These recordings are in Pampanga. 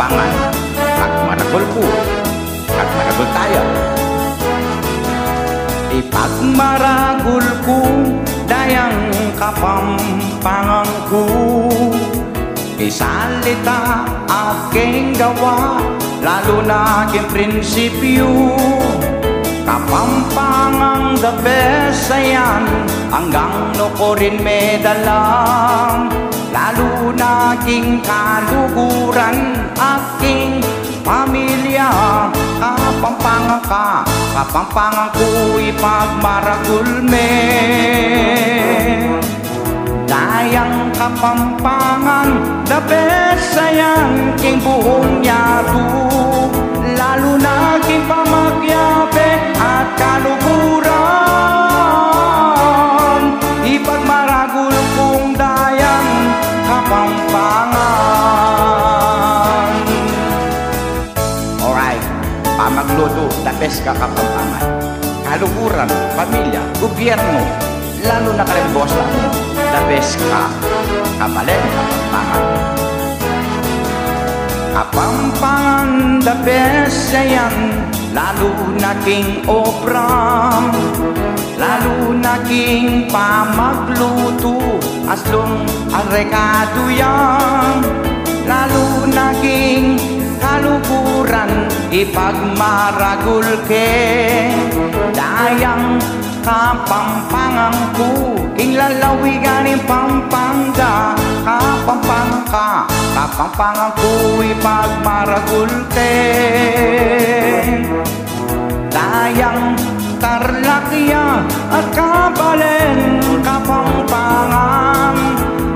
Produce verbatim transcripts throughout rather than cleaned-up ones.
Pangan, pagmaragul ku, pagmaragul taya. Ipagmaragul ku dayang Kapampangan ku. King salita at king gawa, lalu na king prinsipyu. Kapampangan the best a yan, anggang nu ku rin medalam. Lalu na king kaluguran at king pamilya, Kapampangan ka, Kapampangan ku, ipagmaragul me. Dayang Kapampangan, the best a yan king buung yatu, lalu na king pamagyabe at kaluguran, ipagmaragul kung dayang Kapampangan. Alright, pamaglutu, the best ka Kapampangan. Kaluguran, pamilya, gubyernu, lalu na karing boss namu, the best ka, kabalen Kapampangan. Kapampangan, the best a yan, lalu na king obra, lalu na king pamaglutu, aslung a rekadu yan, lalu na king kaluguran, ipagmaragul ke. Dayang Kapampangan ku, king lalawigan ning Pampanga, Kapampangan ka, Kapampangan ku, ipagmaragul ke. Dayang Tarlac ya at kabalen Kapampangan,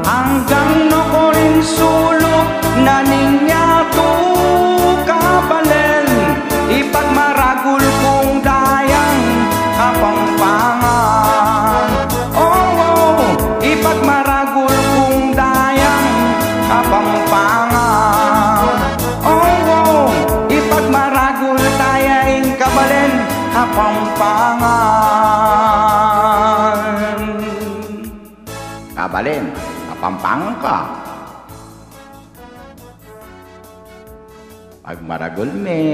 anggang nu ku rin suluk na ning yatu, kabalen, ipagmaragul kung dayang Kapampangan. Oh, oh, ipagmaragul kung dayang Kapampangan. Oh, oh, ipagmaragul taya ing kabalen Kapampangan. Kabalen Kapampangan ka, pagmaragul me.